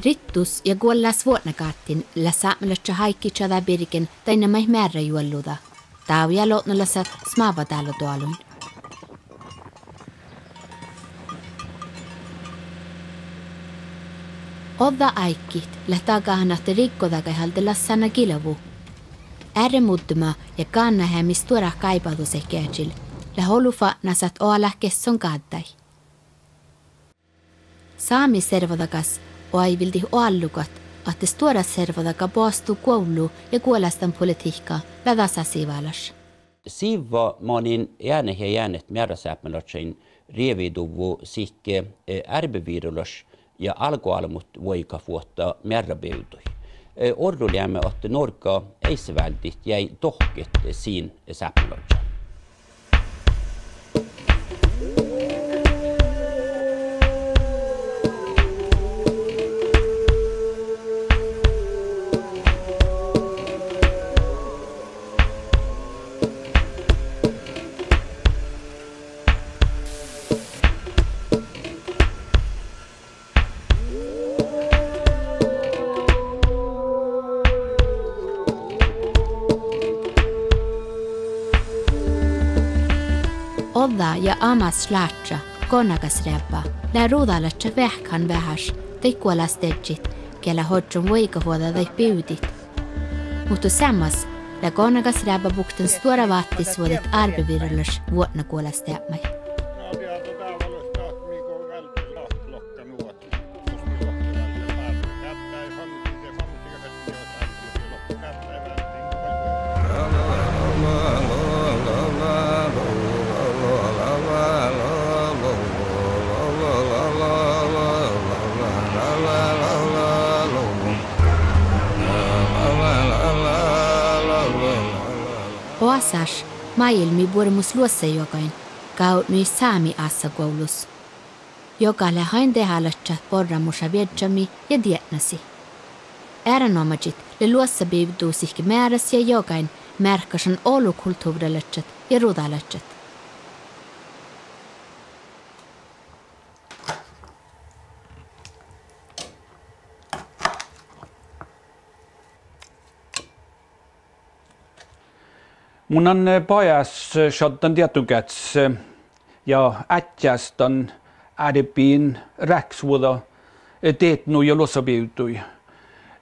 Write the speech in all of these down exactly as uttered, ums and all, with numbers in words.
Rittus ja guollás Vuotnagáttiin leat sápmelaččat áiggi čađa birgen dainna maid mearra juolluda. Dávjá lotnolasat smávva dálodoaluin. Ođđa áiggit leat dagahan ahte riggodagaid alde lassána gilvu. Earremuddema ja gánnáheami stuorát gáibádusaid geažil leat olu fatnasat oalát geasson gáddái. Sámi servodagas oaivvildit oallugat ahte stuoraservodaga boastut guovllu- ja guolástanpolitihkka lea dasa sivalaš. Sivva manin eanet ja eanet mearrasápmelaččain rievduvvo sihke, eh, árbevirolaš ja álgoálbmotvuoigatvuohta mearrabivdui. Eh, orruleame ahte Norgga eiseválddit jagi dohkket sin sápmelažžan. Ođđa ja amas šlážža, gonagasreabba, lea ruđalaččat veahkehan veaháš daid guolásteaddjit gii leat ožžon vuoigatvuođa daid bivdit. Muhto seammás lea gonagasreabba bukten stuorra váttisvuođaid árbevirolaš vuotnaguolásteapmái. Oasáš máilmmi buoremus luossajogain gávdnojit sámi ássaguovllus. Jogat leat ain dehálaččat borramuša viežžami ja dietnasi. Erenoamážit lea luossabivdu sihke mearas ja jogain mearkkašan olu kultuvrralaččat ja ruđalaččat. Mun lean, eh, bajás, eh, šaddan dietnogáttis, eh, ja ádjástan árbevirolaš ráhkisvuođa, eh, dietnui ja luossabivdui.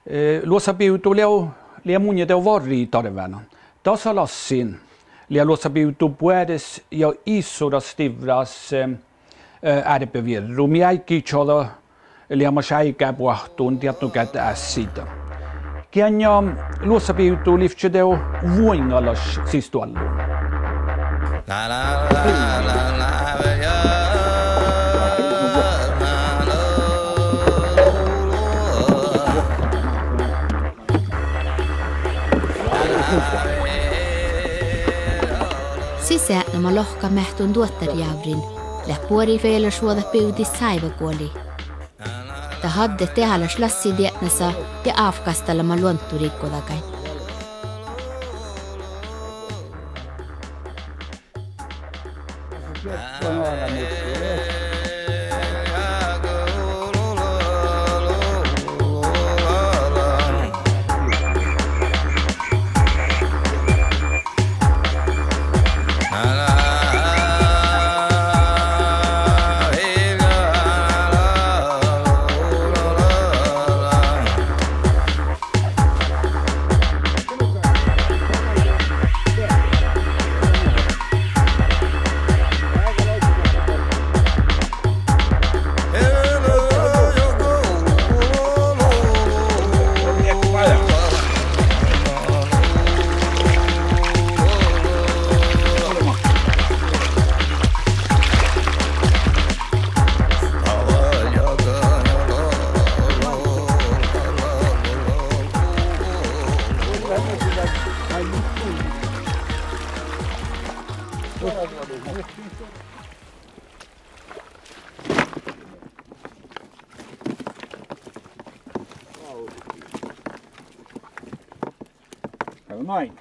Eh, luossabivdu lea, lea munnje dego varrii darvánan. Dasa lassin lea luossabivdu buoret ja issoras divrras, eh, eh, árbevierru mii áiggi čađa leamaš áigáboahtun dietnogát ássiide. Geainna luossabivdu livčče dego vuoiŋŋalaš sis doallu. Sis eatnama lohkat meahttun duottarjávrin leat buorit vejolašvuođat bivdit sáivaguoli. Dat addet dehálaš lassi dietnasa ja ávkkástallama luonddu riggodagain. Main.